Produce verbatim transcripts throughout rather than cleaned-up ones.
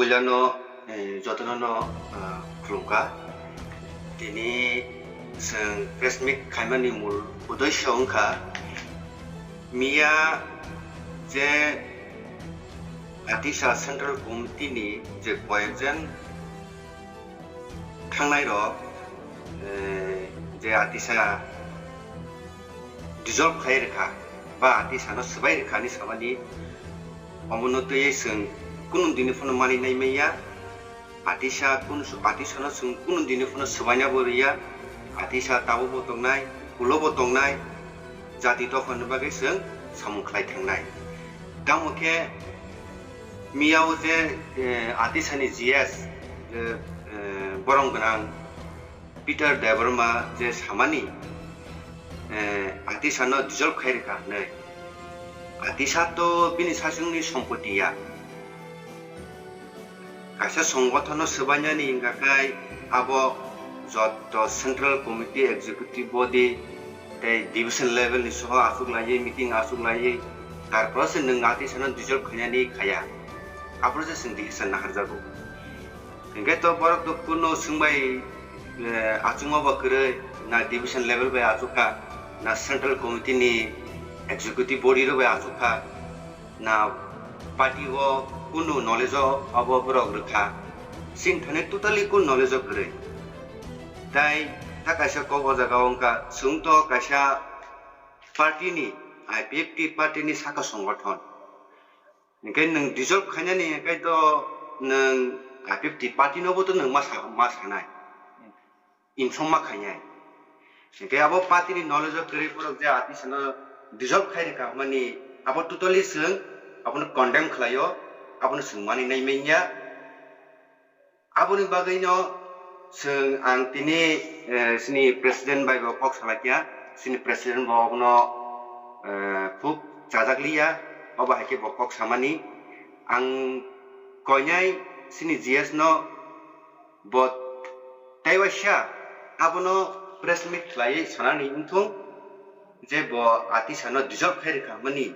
Puilano, eh, jotono no, ah, khulumkha. Tini chwng press meet khaimani mul uddesyo wngkha miya je Atisa Central Committee ni je koyekjon thangnai rok, eh, je Atisa dissolve khai rwkha ba Atisa no swbai rwkha ni samani, omono twiwi chwng kunu dini phano mani nai manya. Atisa kunu, Atisa no chwng kunu dini phano swbaina bo rwya. Atisa tabuk bo tongnai, ulo bo tongnai, jati dophani bagwi chwng samung khlai thangnai. Tamo khe miya o je, eh, Atisa ni G S, eh, eh, borom gwnang Peter Debbarma je samani, eh, Atisa no dissolve khai rwkha hwnwi. Atisa to bini sasongni sompoti ya. Kaisa songothono swbainani hwnka khe abo joto Central Committee, Executive Body tei division level ni soho achuk laiwi, meeting achuk laiwi, tarpore se nwng Atisano dissolve khainani khaya. Aphuru se chwng decision naharjago. Hwnkhe to borok to kuno swngbai, eh, achukma bo kwrwi, na division level bai achukha, na central committee ni executive body rok bai achukha, na party o kunu knowledge o abo borok rwkha. Chini thani totally kunu knowledge o kwrwi. Tai ta kaisa kok o jaga o wngkha, chwng to kaisa party ni, I P F T party ni saka songothon. Hingke nwng dissolve khainani hingke to nwng I P F T party no bo to nwng ma sa, ma sanai. Inform ma khainai. Hingke abo party ni knowledge o kwrwi borok je Atisano dissolve khai rwkha hwnmani abo totally chwng abono condemn khlaio, abono chwng mani nai manya. Aboni bagwino chwng ang tini, eh, chini president bai bo kok salai kha, chini president bo abono, eh, khub chajak liya, obo hai khe bo kok samani. Ang koinai chini G S no bo tei waisa abono press meet khlaiwi sanani wngthung je bo Atisano dissolve khai rwkha hwnmani.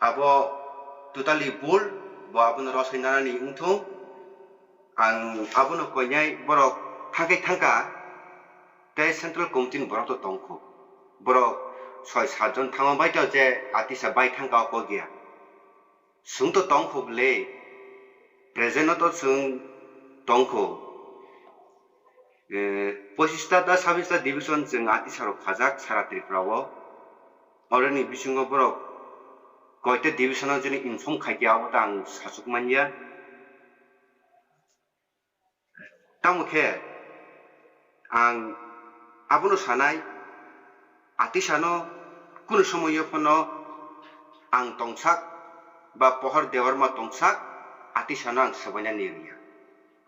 Abo totally bul, bo abono rosai nanani wngthung. Ang abono koinai borok thangkai thangka tei central committee ni borok to tongkhu. Borok soi satjon thangma bai to je Atisa bai thangka o kok ya. Chwng to tongkhu bwle, present o to chwng tongkhu. Eh, pochista ta sabista division chwng Atisa rok khajak sara Tripura o. Oroni bisingo borok koita division o jeni inform khaikhe abo ta ang sachuk manya. Tamo khe ang abono sanai, Atisano kunu somoyo phano ang tongsak ba Pohor Debbarma tongsak, Atisano ang swbaina nirwya.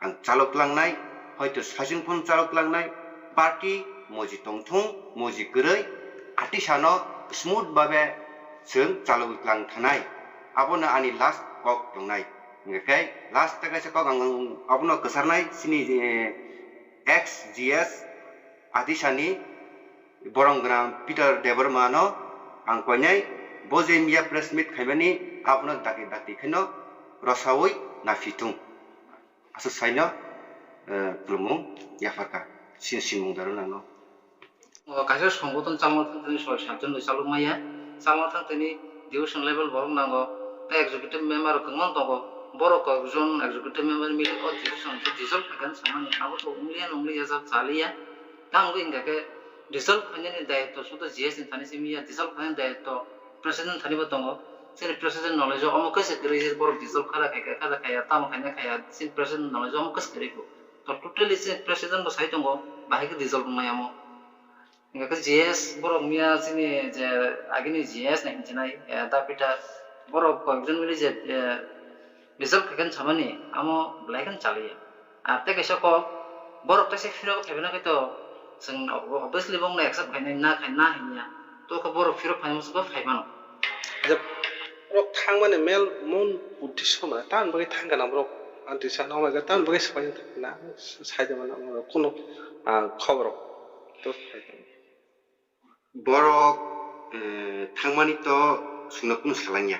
Ang chalok tlangnai, hoito sachwng phano chalok tlangnai, party moji tongthung, moji kwrwi, Atisano smooth babe chwng chalogwi tlang thanai. Abono ani last kok tongnai. Hingkhe last ta kaisa kok ang abono kwcharnai, chini, eh, ex G S Atisani borom gwnang Peter Debbarma no ang koinai, bo je miya press meet khaimani abono dakti dakti kheno rosaui naphitung. Aswk saino, eh, khulumung yapharkha. Sin simung daro nangno. O kaisa songothon chama thang tini soi satjon bai chalok maya. Chama thang tini division level borok nango. Tei executive member rok kwbangma tongo. Borok kokjon executive member mili o division khe dissolve khaikha samani. Abo to wngliya nwngliya jak chaliya. Tamo wngkha khe dissolve khainani dayitto sudo G S ni thani simi ya, dissolve khainani dayitto president thani bo tongo. Chini president knowledge o omo kaisa kwrwi se borok dissolve khaida khaikha, khaida khaiya, tamo khaina khaiya, chini president knowledge o omo kaisa kwrwi kho. To totally chini president bo sai tongo, bahai khe dissolve wngnai omo. Hingkha khe G S borok miya chini je agini G S nai hinchinai, eh, da Peter borok koyekjon mili je, eh, result khaikhe samani amo belai kheno chaliya. Ar tei kaisa kok, borok teisa phirok phaimano khe to chwng obviously bongno accept khainai, na khai, na hinya. To khe borok phirok phaimano se bo phaimano. Je borok thangmani mel mun uddesyo mane, tamoni bagwi thangkha na borok, anti sa noknai khe tamoni bagwi swbaijak thangkha na, sai de mane borok kuno, ah, khobor. To Borok, eh, thangmani to chwngno kunu salangya.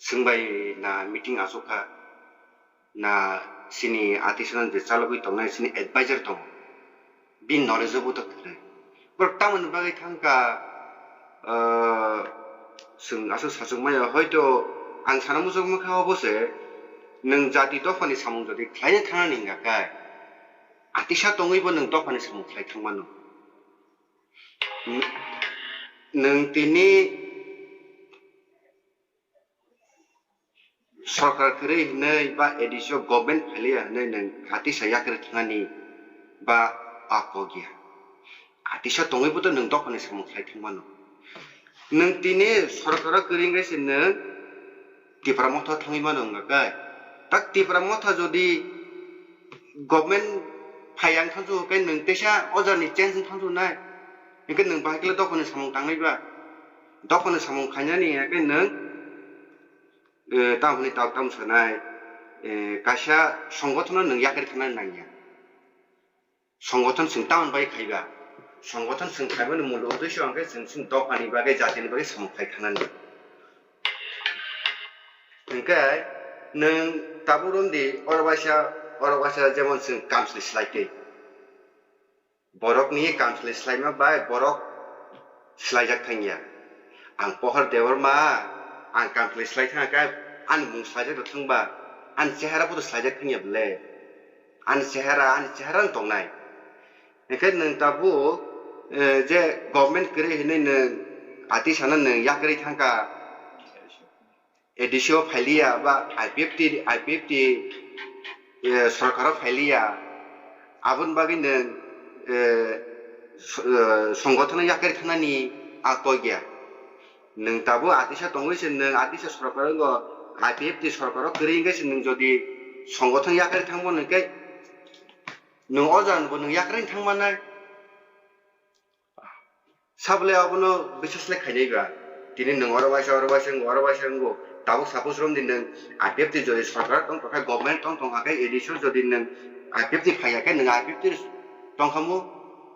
Chwng bai na meeting achukha, na chini atisano je chalogwi tongnai chini advisor tongo, bini knowledge o bo to kwrwi. Borok tamoni bagwi thangkha, ah, chwng aswk sachwk maya, hoito ang sana muchung mankha obo se, nwng jati dophani samung jodi khlaina thangnani hwnga khe, atisa tongwibo nwng dophani samung khlai thangmano. Nwng tini sorkar kwrwi hwnwi ba A D C o government phailiya hwnwi nwng atisa yakarwi thangnani ba a kok ya. Atisa tongwibo to nwng dophani samung khlai thangmano. Nwng tini sorkaro kwrwi wngwi se nwng Tipra Motha thangwi mano wngkha khe. Tak Tipra Motha jodi government phai ang thansu khe nwng teisa o jagani change wng thansu nai. Hwnkhe nwng bahai khe dophani samung tangnai ba? Dophani samung khainani hwnkhe nwng, eh, tamo hwnwi tok tamo sanai, eh, kaisa songothono nwng yakarwi thangnani nangya. Songothan chwng tamoni bagwi khaiba? Songothan chwng khaimani mul uddesho hwnkhe chwng chini dophani bagwi, jatini bagwi samung khai thangnani. Hwnkhe nwng tabuk romdi, oro waisa, oro waisa jemon chwng kamchwlwi slai twi. Borokni kamchwlwi slaima bai borok swlaijak thangya. Ang Pohor Debbarma, ang kamchwlwi slai thangkha, ani mung swlaijak rw thangba, ani chehara bo to swlaijak thangya bwle. Ani chehara, ani chehara no tongnai. Hwnkhe nwng tabuk, eh, je government kwrwi hinwi nwng atisano nwng yakarwi thangkha, A D C o phailiya ba I P F T, I P F T, eh, sorkaro phailiya, aboni bagwi nwng, eh, s-, eh, songothono yakarwi thangnani a kok ya. Nwng tabuk atisa tongwi se nwng atisa sorkar wngkha, I P F T sorkaro kwrwi wngkhe se nwng jodi songothono yakarwi thangmano hwnkhe nwng o jagano bo nwng yakarwi thangmannai. Sabole abono biswas le khainai ba. Tini nwng oro waisa, oro waisa wngo, oro waisa wngo. Tabuk suppose romdi nwng I P F T jodi sorkar tong tongkha, government tong tongkha khe, A D C o jodi nwng I P F T phaiya khe, nwng I P F T tongkhamu,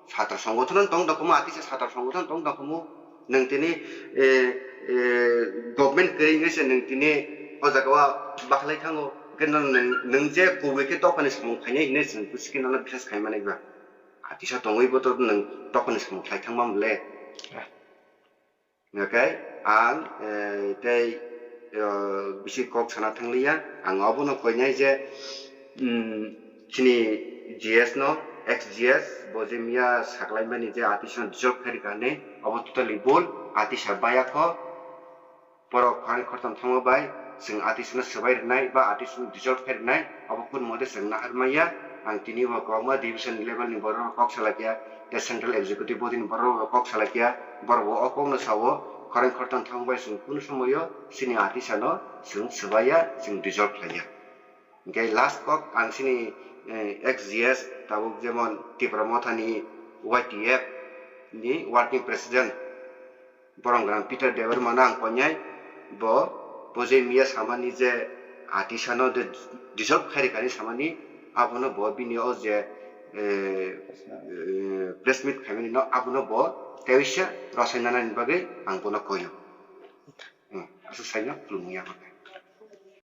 satra songothono tong tongkhamu, atisa satra songothono tong tongkhamu. Nwng tini, eh, eh, government kwrwi wngwi se nwng tini o jaga o bakhlai thango. Hwnkhe nwng, nwng je kubui khe dophani samung khainai hinwi chwng bwswkhe nono biswas khaimani ba? Atisa tongwi bo to nwng dophani samung khlai thangma mole. Hwnkhe ang, eh, tei, eh, bisi kok sana thangliya. Ang obono koinai je, mm, chini G S no, ex G S, bo je miya saklaimani je atisano dissolve khairikha hinwi, obo totally bul, atisa bayakho. Borok khorang khortam thangma bai chwng atisano swbai rwnai ba atisano dissolve khe rwnai, obo kunu mode chwng nahar manya. Ang tini bo kwbangma division level ni borok rok kok salai kha, tei central executive body ni borok rok kok salai kha, borok bo o kok no sao, khorang khortam thangma bai chwng kunu somoyo chini atisano chwng swbaiya, chwng dissolve khlaiya. Hwnkhe last kok ang chini, eh, ex G S tabuk jemon Tipra Mothani Y T F ni working president Boromgran Peter Debbarma no ang koinai, bo, bo je miya samani je atisano de dissolve khairikani samani, abono bo bini o je, eh, eh, press meet khaimani no abono bo teisa rosai nanani bagwi ang bono koio. Hmm, aswk saino khulumya.